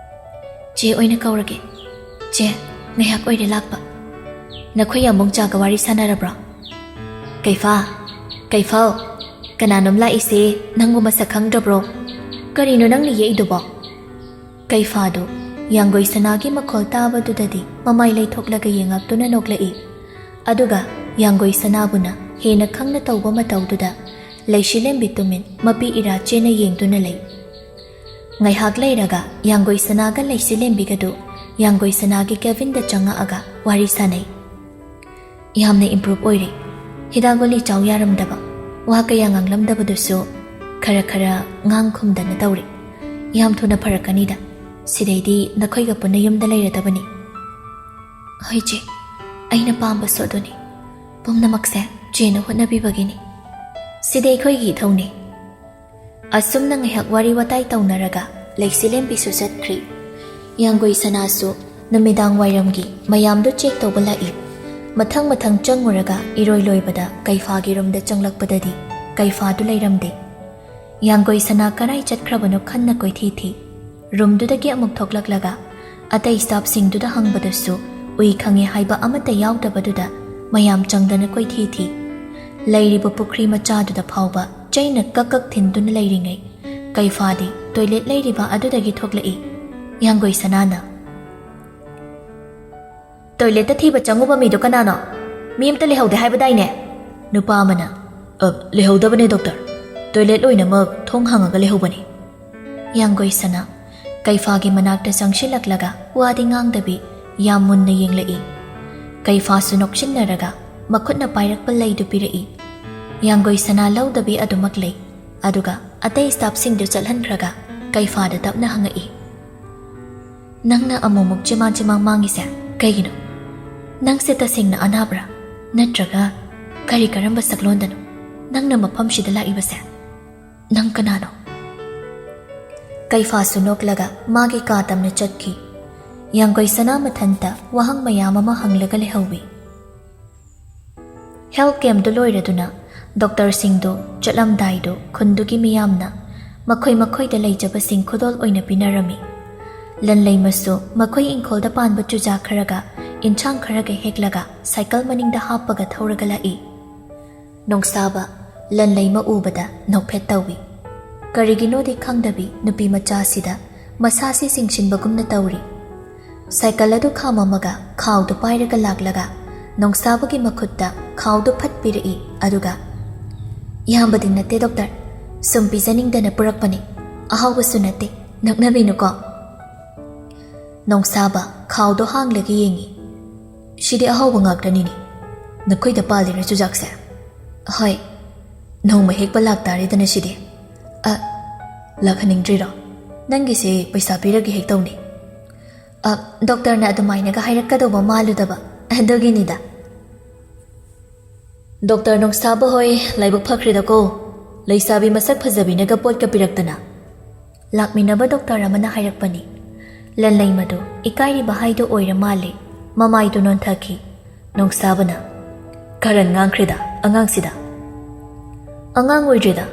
"ꯆꯦ ꯑꯣꯏꯅ ꯀꯧꯔꯒꯦ꯫ ꯆꯦ, ꯉꯥꯏꯍꯥꯛ ꯑꯣꯏꯔꯦ ꯂꯥꯛꯄ꯫" "ꯅꯈꯣꯏ ꯌꯥꯝꯕꯨꯡ ꯆꯥꯒ ꯋꯥꯔꯤ ꯁꯥꯟꯅꯔꯕ꯭ꯔꯣ?" "ꯀꯩꯐꯥ, ꯀꯩꯐꯥꯎ, ꯀꯅꯥꯅꯣꯝ ꯂꯥꯛꯏꯁꯦ, ꯅꯪꯕꯨ ꯃꯁꯛ ꯈꯪꯗ꯭ꯔꯕ꯭ꯔꯣ? ꯀꯔꯤꯅꯣ ꯅꯪꯅ ꯌꯦꯛꯏꯗꯨꯕꯣ?" ꯀꯩꯐꯥꯗꯨ ꯌꯥꯡꯒꯣꯏ ꯁꯅꯥꯒꯤ ꯃꯈꯣꯜ ꯇꯥꯕꯗꯨꯗꯗꯤ ꯃꯃꯥꯏ ꯂꯩꯊꯣꯛꯂꯒ ꯌꯦꯡꯉꯛꯇꯨꯅ ꯅꯣꯛꯂꯛꯏ꯫ ꯑꯗꯨꯒ ꯌꯥꯡꯒꯣꯏ ꯁꯅꯥꯕꯨꯅ ꯍꯦꯟꯅ ꯈꯪꯅ ꯇꯧꯕ ꯃꯇꯧꯗꯨꯗ ꯂꯩꯁꯤꯂꯦꯝꯕꯤ ꯇꯨꯃꯤꯟ ꯃꯄꯤ ꯏꯔꯥ ꯆꯦꯟꯅ ꯌꯦꯡꯗꯨꯅ ꯂꯩ꯫ ꯉꯥꯏꯍꯥꯛ ꯂꯩꯔꯒ ꯌꯥꯡꯒꯣꯏ ꯁꯅꯥꯒ ꯂꯩꯁꯤꯂꯦꯝꯕꯤꯒꯗꯨ ꯌꯥꯡꯒꯣꯏ ꯁꯅꯥꯒꯤ cabin ꯗ ꯆꯪꯉꯛꯑꯒ ꯋꯥꯔꯤ ꯁꯥꯅꯩ꯫ "ꯌꯥꯝꯅ improve ꯑꯣꯏꯔꯦ꯫ ꯍꯤꯗꯥꯛ ꯒꯨꯂꯤ ꯆꯥꯎ ꯌꯥꯔꯝꯗꯕ, ꯋꯥ ꯀꯌꯥ ꯉꯥꯡꯂꯝꯗꯕꯗꯨꯁꯨ ꯈꯔ ꯈꯔ ꯉꯥꯡ ꯈꯨꯝꯗꯅ ꯇꯧꯔꯦ꯫ ꯌꯥꯝ ꯊꯨꯅ ꯐꯔꯛꯀꯅꯤꯗ꯫ ꯁꯤꯗꯩꯗꯤ ꯅꯈꯣꯏꯒ ꯄꯨꯟꯅ ꯌꯨꯝꯗ ꯂꯩꯔꯗꯕꯅꯤ꯫" "ꯍꯣꯏ ꯆꯦ, ꯑꯩꯅ ꯄꯥꯝꯕꯁꯨ ꯑꯗꯨꯅꯤ꯫ ꯄꯨꯝꯅꯃꯛꯁꯦ ꯆꯦꯅ ꯍꯣꯠꯅꯕꯤꯕꯒꯤꯅꯤ꯫ ꯁꯤꯗꯤ ꯑꯩꯈꯣꯏꯒꯤ ꯏꯊꯧꯅꯤ꯫" ꯑꯁꯨꯝꯅ ꯉꯥꯏꯍꯥꯛ ꯋꯥꯔꯤ ꯋꯥꯇꯥꯏ ꯇꯧꯅꯔꯒ ꯂꯩꯁꯤꯂꯦꯝꯕꯤꯁꯨ ꯆꯠꯈ꯭ꯔꯤ꯫ ꯌꯥꯡꯒꯣꯏ ꯁꯅꯥꯁꯨ ꯅꯨꯃꯤꯗꯥꯡ ꯋꯥꯏꯔꯝꯒꯤ ꯃꯌꯥꯝꯗꯨ check ꯇꯧꯕ ꯂꯥꯛꯏ꯫ ꯃꯊꯪ ꯃꯊꯪ ꯆꯪꯉꯨꯔꯒ ꯏꯔꯣꯏ ꯂꯣꯏꯕꯗ ꯀꯩꯐꯥꯒꯤ room ꯗ ꯆꯪꯂꯛꯄꯗꯗꯤ ꯀꯩꯐꯥꯗꯨ ꯂꯩꯔꯝꯗꯦ꯫ ꯌꯥꯡꯒꯣꯏ ꯁꯅꯥ ꯀꯔꯥꯏ ꯆꯠꯈ꯭ꯔꯕꯅꯣ ꯈꯟꯅ ꯀꯣꯏꯊꯤ ꯊꯤ꯫ Room ꯗꯨꯗꯒꯤ ꯑꯃꯨꯛ ꯊꯣꯛꯂꯛꯂꯒ ꯑꯇꯩ staff ꯁꯤꯡꯗꯨꯗ ꯍꯪꯕꯗꯁꯨ ꯎꯏ ꯈꯪꯉꯦ ꯍꯥꯏꯕ ꯑꯃꯠꯇ ꯌꯥꯎꯗꯕꯗꯨꯗ ꯃꯌꯥꯝ ꯆꯪꯗꯅ ꯀꯣꯏꯊꯤ ꯊꯤ꯫ ꯂꯩꯔꯤꯕ ꯄꯨꯈ꯭ꯔꯤ ꯃꯆꯥꯗꯨꯗ ꯐꯥꯎꯕ ꯆꯩꯅ ꯀꯛ ꯀꯛ ꯊꯤꯟꯗꯨꯅ ꯂꯩꯔꯤꯉꯩ, ꯀꯩꯐꯥꯗꯤ toilet ꯂꯩꯔꯤꯕ ꯑꯗꯨꯗꯒꯤ ꯊꯣꯛꯂꯛꯏ꯫ ꯌꯥꯡꯒꯣꯏ ꯁꯅꯥꯅ, "ꯇꯣꯏꯂꯦꯠꯇ ꯊꯤꯕ ꯆꯪꯉꯨꯕ ꯃꯤꯗꯣ ꯀꯅꯥꯅꯣ? ꯃꯤ ꯑꯝꯇ ꯂꯩꯍꯧꯗꯦ ꯍꯥꯏꯕꯗꯥꯏꯅꯦ?" ꯅꯨꯄꯥ ꯑꯃꯅ, "ꯑ, ꯂꯩꯍꯧꯗꯕꯅꯦ ꯗꯣꯛꯇꯔ, ꯇꯣꯏꯂꯦꯠ ꯂꯣꯏꯅꯃꯛ ꯊꯣꯡ ꯍꯥꯡꯉꯒ ꯂꯩꯍꯧꯕꯅꯤ꯫" ꯌꯥꯡꯒꯣꯏ ꯁꯅꯥ ꯀꯩꯐꯥꯒꯤ ꯃꯅꯥꯛꯇ ꯆꯪꯁꯤꯜꯂꯛꯂꯒ ꯋꯥꯗꯤ ꯉꯥꯡꯗꯕꯤ ꯌꯥꯝ ꯃꯨꯟꯅ ꯌꯦꯡꯂꯛꯏ꯫ ꯀꯩꯐꯥꯁꯨ ꯅꯣꯛꯁꯤꯟꯅꯔꯒ ꯃꯈꯨꯠꯅ ꯄꯥꯏꯔꯛꯄ ꯂꯩꯗꯨ ꯄꯤꯔꯛꯏ꯫ ꯌꯥꯡꯒꯣꯏ ꯁꯅꯥ ꯂꯧꯗꯕꯤ ꯑꯗꯨꯃꯛ ꯂꯩ, ꯑꯗꯨꯒ ꯑꯇꯩ ꯁ꯭ꯇꯥꯐꯁꯤꯡꯗꯨ ꯆꯠꯍꯟꯈ꯭ꯔꯒ ꯀꯩꯐꯥꯗ ꯇꯞꯅ ꯍꯪꯉꯛꯏ, "ꯅꯪꯅ ꯑꯃꯨꯛꯃꯨꯛ ꯆꯤꯃꯥꯡ ꯆꯤꯃꯥꯡ ꯃꯥꯡꯉꯤꯁꯦ ꯀꯩꯒꯤꯅꯣ? ꯅꯪꯁꯦ ꯇꯁꯦꯡꯅ ꯑꯅꯥꯕ꯭ꯔꯥ? ꯅꯠꯇ꯭ꯔꯒ ꯀꯔꯤ ꯀꯔꯝꯕ ꯁꯛꯂꯣꯟꯗꯅꯣ ꯅꯪꯅ ꯃꯐꯝꯁꯤꯗ ꯂꯥꯛꯏꯕꯁꯦ? ꯅꯪ ꯀꯅꯥꯅꯣ?" ꯀꯩꯐꯥꯁꯨ ꯅꯣꯛꯂꯒ ꯃꯥꯒꯤ ꯀꯥ ꯇꯝꯅ ꯆꯠꯈꯤ꯫ ꯌꯥꯡꯒꯣꯏ ꯁꯅꯥ ꯃꯊꯟꯇ ꯋꯥꯍꯪ ꯃꯌꯥꯝ ꯑꯃ ꯍꯪꯂꯒ ꯂꯩꯍꯧꯋꯤ꯫ ꯍꯦꯜꯊ ꯀꯦꯝꯞꯇꯨ ꯂꯣꯏꯔꯗꯨꯅ ꯗꯣꯛꯇꯔꯁꯤꯡꯗꯨ ꯆꯠꯂꯝꯗꯥꯏꯗꯨ ꯈꯨꯟꯗꯨꯒꯤ ꯃꯤꯌꯥꯝꯅ ꯃꯈꯣꯏ ꯃꯈꯣꯏꯗ ꯂꯩꯖꯕꯁꯤꯡ ꯈꯨꯗꯣꯜ ꯑꯣꯏꯅ ꯄꯤꯅꯔꯝꯃꯤ꯫ ꯂꯟꯂꯩꯃꯁꯨ ꯃꯈꯣꯏ ꯏꯪꯈꯣꯜꯗ ꯄꯥꯟꯕ ꯆꯨꯖꯥꯛ ꯈꯔꯒ ꯏꯟꯁꯥꯡ ꯈꯔꯒ ꯍꯦꯛꯂꯒ ꯁꯥꯏꯀꯜ ꯃꯅꯤꯡꯗ ꯍꯥꯞꯄꯒ ꯊꯧꯔꯒ ꯂꯥꯛꯏ꯫ ꯅꯣꯡꯁꯥꯕ ꯂꯟꯂꯩꯃ ꯎꯕꯗ ꯅꯣꯛꯐꯦꯠ ꯇꯧꯏ꯫ ꯀꯔꯤꯒꯤꯅꯣꯗꯤ ꯈꯪꯗꯕꯤ ꯅꯨꯄꯤ ꯃꯆꯥꯁꯤꯗ ꯃꯁꯥꯁꯤ ꯆꯤꯡꯁꯤꯟꯕꯒꯨꯝꯅ ꯇꯧꯔꯤ꯫ ꯁꯥꯏꯀꯜ ꯑꯗꯨ ꯈꯥꯝꯃꯝꯃꯒ ꯈꯥꯎꯗꯨ ꯄꯥꯏꯔꯒ ꯂꯥꯛꯂꯒ ꯅꯣꯡꯁꯥꯕꯒꯤ ꯃꯈꯨꯠꯇ ꯈꯥꯎꯗꯨ ꯐꯠ ꯄꯤꯔꯛꯏ, ꯑꯗꯨꯒ, "ꯏꯌꯥꯝꯕꯗꯤ ꯅꯠꯇꯦ ꯗꯣꯛꯇꯔ, ꯁꯨꯝ ꯄꯤꯖꯅꯤꯡꯗꯅ ꯄꯨꯔꯛꯄꯅꯤ, ꯑꯍꯥꯎꯕꯁꯨ ꯅꯠꯇꯦ, ꯅꯛꯅꯕꯤꯅꯨꯀꯣ꯫" ꯅꯣꯡꯁꯥꯕ ꯈꯥꯎꯗꯣ ꯍꯥꯡꯂꯒ ꯌꯦꯡꯉꯤ꯫ "ꯁꯤꯗꯤ ꯑꯍꯥꯎꯕ ꯉꯥꯛꯇꯅꯤꯅꯦ꯫ ꯅꯈꯣꯏꯗ ꯄꯥꯜꯂꯤꯔ ꯆꯨꯖꯥꯛꯁꯦ?" "ꯍꯣꯏ, ꯅꯣꯡꯃ ꯍꯦꯛꯄ ꯂꯥꯛꯇꯥꯔꯦꯗꯅ ꯁꯤꯗꯤ꯫" "ꯑ, ꯂꯥꯛꯍꯟꯅꯤꯡꯗ꯭ꯔꯤꯔꯣ? ꯅꯪꯒꯤꯁꯦ ꯄꯩꯁꯥ ꯄꯤꯔꯒ ꯍꯦꯛ ꯇꯧꯅꯤ꯫" "ꯑ, ꯗꯣꯛꯇꯔꯅ ꯑꯗꯨꯃꯥꯏꯅꯒ ꯍꯥꯏꯔꯛꯀꯗꯧꯕ ꯃꯥꯜꯂꯨꯗꯕ, ꯑꯗꯨꯒꯤꯅꯤꯗ꯫" "ꯗꯣꯛꯇꯔ ꯅꯣꯡꯁꯥꯕ ꯍꯣꯏ, ꯂꯥꯏꯕꯛ ꯐꯈ꯭ꯔꯦꯗꯀꯣ, ꯂꯩꯁꯥꯕꯤ ꯃꯁꯛ ꯐꯖꯕꯤꯅꯒ ꯄꯣꯠꯀ ꯄꯤꯔꯛꯇꯅ꯫" ꯂꯥꯛꯃꯤꯟꯅꯕ ꯗꯣꯛꯇꯔ ꯑꯃꯅ ꯍꯥꯏꯔꯛꯄꯅꯤ꯫ ꯂꯟꯂꯩꯃꯗꯨ ꯏꯀꯥꯏꯔꯤꯕ ꯍꯥꯏꯗꯨ ꯑꯣꯏꯔ ꯃꯥꯜꯂꯦ, ꯃꯃꯥꯏꯗꯨ ꯅꯣꯟꯊꯈꯤ꯫ ꯅꯣꯡꯁꯥꯕꯅ, "ꯀꯔꯟ ꯉꯥꯡꯈ꯭ꯔꯦꯗ ꯑꯉꯥꯡꯁꯤꯗ꯫" "ꯑꯉꯥꯡ ꯑꯣꯏꯗ꯭ꯔꯤꯗ꯫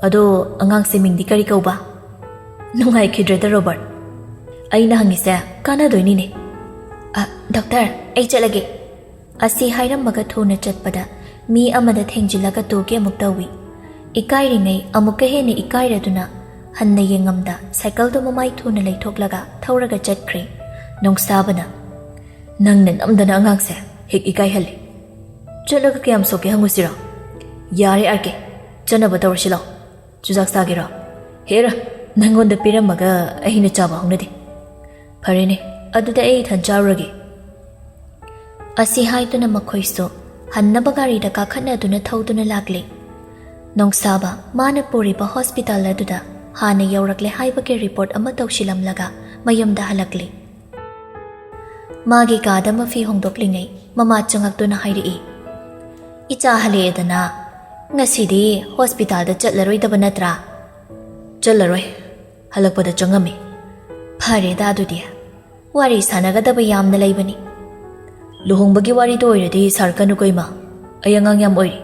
ꯑꯗꯣ ꯑꯉꯥꯡꯁꯦ ꯃꯤꯡꯗꯤ ꯀꯔꯤ ꯀꯧꯕ?" "ꯅꯨꯡꯉꯥꯏꯈꯤꯗ꯭ꯔꯦꯗ ꯔꯣꯕꯔꯠ꯫ ꯑꯩꯅ ꯍꯪꯉꯤꯁꯦ ꯀꯥꯟꯅꯗꯣꯏꯅꯤꯅꯦ꯫" "ꯑ, ꯗꯣꯛꯇꯔ, ꯑꯩ ꯆꯠꯂꯒꯦ꯫" ꯑꯁꯤ ꯍꯥꯏꯔꯝꯃꯒ ꯊꯨꯅ ꯆꯠꯄꯗ ꯃꯤ ꯑꯃꯗ ꯊꯦꯡꯖꯤꯜꯂꯒ ꯇꯨꯒꯦ ꯑꯃꯨꯛ ꯇꯧꯏ꯫ ꯏꯀꯥꯏꯔꯤꯉꯩ ꯑꯃꯨꯛꯀ ꯍꯦꯟꯅ ꯏꯀꯥꯏꯔꯗꯨꯅ ꯍꯟꯅ ꯌꯦꯡꯉꯝꯗ ꯁꯥꯏꯀꯜꯗꯨ ꯃꯃꯥꯏ ꯊꯨꯅ ꯂꯩꯊꯣꯛꯂꯒ ꯊꯧꯔꯒ ꯆꯠꯈ꯭ꯔꯦ꯫ ꯅꯣꯡꯁꯥꯕꯅ, "ꯅꯪꯅ ꯅꯝꯗꯅ ꯑꯉꯥꯡꯁꯦ ꯍꯦꯛ ꯏꯀꯥꯏꯍꯜꯂꯤ꯫ ꯆꯠꯂꯒ ꯀꯌꯥꯝ ꯁꯣꯛꯀꯦ ꯍꯪꯉꯨꯁꯤꯔꯣ?" "ꯌꯥꯔꯦ ꯑꯥꯔ ꯀꯦ, ꯆꯠꯅꯕ ꯇꯧꯔꯁꯤ ꯂꯥꯛꯑꯣ꯫ ꯆꯨꯖꯥꯛ ꯆꯥꯒꯦꯔꯣ?" "ꯍꯦꯔꯥ, ꯅꯪꯉꯣꯟꯗ ꯄꯤꯔꯝꯃꯒ ꯑꯩꯅ ꯆꯥꯕ ꯍꯧꯅꯗꯦ꯫ ꯐꯔꯦꯅꯦ, ꯑꯗꯨꯗꯤ ꯑꯩ ꯏꯊꯟ ꯆꯥꯔꯨꯔꯒꯦ"꯫ ꯑꯁꯤ ꯍꯥꯏꯗꯨꯅ ꯃꯈꯣꯏꯁꯨ ꯍꯟꯅꯕ ꯒꯥꯔꯤꯗ ꯀꯥꯈꯠꯅꯗꯨꯅ ꯊꯧꯗꯨꯅ ꯂꯥꯛꯂꯤ꯫ ꯅꯣꯡꯁꯥꯕ ꯃꯥꯅ ꯄꯨꯔꯤꯕ ꯍꯣꯁꯄꯤꯇꯥꯜ ꯑꯗꯨꯗ ꯍꯥꯟꯅ ꯌꯧꯔꯛꯂꯦ ꯍꯥꯏꯕꯒꯤ ꯔꯤꯄꯣꯔꯠ ꯑꯃ ꯇꯧꯁꯤꯜꯂꯝꯂꯒ ꯃꯌꯨꯝꯗ ꯍꯜꯂꯛꯂꯤ꯫ ꯃꯥꯒꯤ ꯀꯥꯗ ꯃꯐꯤ ꯍꯣꯡꯗꯣꯛꯂꯤꯉꯩ ꯃꯃꯥ ꯆꯪꯉꯛꯇꯨꯅ ꯍꯥꯏꯔꯛꯏ, "ꯏꯆꯥ ꯍꯜꯂꯛꯑꯦꯗꯅ, ꯉꯁꯤꯗꯤ ꯍꯣꯁꯄꯤꯇꯥꯜꯗ ꯆꯠꯂꯔꯣꯏꯗꯕ ꯅꯠꯇ꯭ꯔꯥ?" "ꯆꯠꯂꯔꯣꯏ, ꯍꯜꯂꯛꯄꯗ ꯆꯪꯉꯝꯃꯤ"꯫ "ꯐꯔꯦꯗ ꯑꯗꯨꯗꯤ, ꯋꯥꯔꯤ ꯁꯥꯟꯅꯒꯗꯕ ꯌꯥꯝꯅ ꯂꯩꯕꯅꯤ"꯫ "ꯂꯨꯍꯣꯡꯕꯒꯤ ꯋꯥꯔꯤꯗꯣ ꯑꯣꯏꯔꯗꯤ ꯁꯥꯔꯛꯀꯅꯨꯀꯣ ꯏꯃꯥ, ꯑꯩ ꯑꯉꯥꯡ ꯌꯥꯝ ꯑꯣꯏꯔꯤ"꯫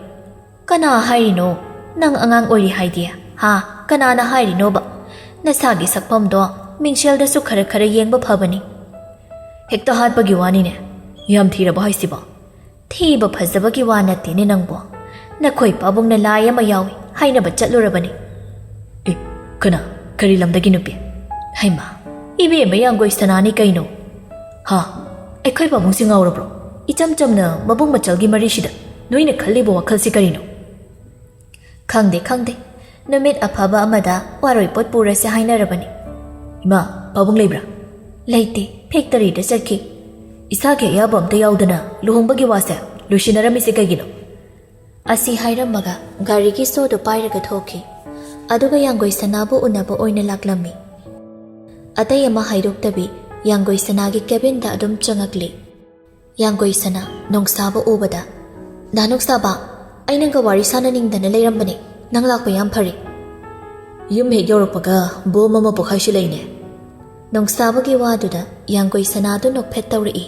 "ꯀꯅꯥ ꯍꯥꯏꯔꯤꯅꯣ ꯅꯪ ꯑꯉꯥꯡ ꯑꯣꯏꯔꯤ ꯍꯥꯏꯗꯤ? ꯍꯥ? ꯀꯅꯥꯅ ꯍꯥꯏꯔꯤꯅꯣꯕ? ꯅꯁꯥꯒꯤ ꯁꯛꯐꯝꯗꯣ ꯃꯤꯡꯁꯦꯜꯗꯁꯨ ꯈꯔ ꯈꯔ ꯌꯦꯡꯕ ꯐꯕꯅꯤ"꯫ "ꯍꯦꯛꯇ ꯍꯥꯠꯄꯒꯤ ꯋꯥꯅꯤꯅꯦ꯫ ꯌꯥꯝ ꯊꯤꯔꯕꯣ ꯍꯥꯏꯁꯤꯕꯣ?" "ꯊꯤꯕ ꯐꯖꯕꯒꯤ ꯋꯥ ꯅꯠꯇꯦꯅꯦ ꯅꯪꯕꯣ꯫ ꯅꯈꯣꯏ ꯄꯥꯕꯨꯡꯅ ꯂꯥꯏ ꯑꯃ ꯌꯥꯎꯏ ꯍꯥꯏꯅꯕ ꯆꯠꯂꯨꯔꯕꯅꯤ"꯫ "ꯑꯦ, ꯀꯅꯥ? ꯀꯔꯤ ꯂꯝꯗꯒꯤ ꯅꯨꯄꯤ?" "ꯍꯩꯃꯥ, ꯏꯕꯦꯝꯃ ꯌꯥꯡꯒꯣꯏ ꯁꯅꯥꯅꯤ ꯀꯩꯅꯣ"꯫ "ꯍꯥ? ꯑꯩꯈꯣꯏ ꯄꯥꯕꯨꯡꯁꯤ ꯉꯥꯎꯔꯕ꯭ꯔꯣ? ꯏꯆꯝ ꯆꯝꯅ ꯃꯕꯨꯡ ꯃꯆꯜꯒꯤ ꯃꯔꯤꯁꯤꯗ ꯅꯣꯏꯅ ꯈꯜꯂꯤꯕ ꯋꯥꯈꯜꯁꯤ ꯀꯔꯤꯅꯣ?" "ꯈꯪꯗꯦ, ꯈꯪꯗꯦ꯫ ꯅꯨꯃꯤꯠ ꯑꯐꯕ ꯑꯃꯗ ꯋꯥꯔꯣꯏ ꯄꯣꯠ ꯄꯨꯔꯁꯦ ꯍꯥꯏꯅꯔꯕꯅꯤ"꯫ "ꯏꯃꯥ, ꯄꯥꯕꯨꯡ ꯂꯩꯕ꯭ꯔꯥ?" "ꯂꯩꯇꯦ, ꯐꯦꯛꯇꯔꯤꯗ ꯆꯠꯈꯤ"꯫ "ꯏꯁꯥꯒꯤ ꯑꯌꯥꯕ ꯑꯝꯇ ꯌꯥꯎꯗꯅ ꯂꯨꯍꯣꯡꯕꯒꯤ ꯋꯥꯁꯦ ꯂꯣꯏꯁꯤꯟꯅꯔꯝꯃꯤꯁꯦ ꯀꯩꯒꯤꯅꯣ?" ꯑꯁꯤ ꯍꯥꯏꯔꯝꯃꯒ ꯒꯥꯔꯤꯒꯤ ꯁꯣꯗꯨ ꯄꯥꯏꯔꯒ ꯊꯣꯛꯈꯤ꯫ ꯑꯗꯨꯒ ꯌꯥꯡꯒꯣꯏ ꯁꯅꯥꯕꯨ ꯎꯅꯕ ꯑꯣꯏꯅ ꯂꯥꯛꯂꯝꯃꯤ꯫ ꯑꯇꯩ ꯑꯃ ꯍꯥꯏꯗꯣꯛꯇꯕꯤ ꯌꯥꯡꯒꯣꯏ ꯁꯅꯥꯒꯤ ꯀꯦꯕꯤꯟꯗ ꯑꯗꯨꯝ ꯆꯪꯉꯛꯂꯤ꯫ ꯌꯥꯡꯒꯣꯏ ꯁꯅꯥ ꯅꯣꯡꯁꯥꯕ ꯎꯕꯗ, "ꯗꯥ ꯅꯣꯡꯁꯥꯕ, ꯑꯩ ꯅꯪꯒ ꯋꯥꯔꯤ ꯁꯥꯟꯅꯅꯤꯡꯗꯅ ꯂꯩꯔꯝꯕꯅꯦ, ꯅꯪ ꯂꯥꯛꯄ ꯌꯥꯝ ꯐꯔꯦ"꯫ "ꯌꯨꯝ ꯍꯦꯛ ꯌꯧꯔꯛꯄꯒ ꯕꯣꯝ ꯑꯃ ꯄꯣꯈꯥꯏꯁꯤꯜꯂꯛꯏꯅꯦ"꯫ ꯅꯣꯡꯁꯥꯕꯒꯤ ꯋꯥꯗꯨꯗ ꯌꯥꯡꯒꯣꯏ ꯁꯅꯥꯗꯨ ꯅꯣꯛꯐꯦꯠ ꯇꯧꯔꯛꯏ꯫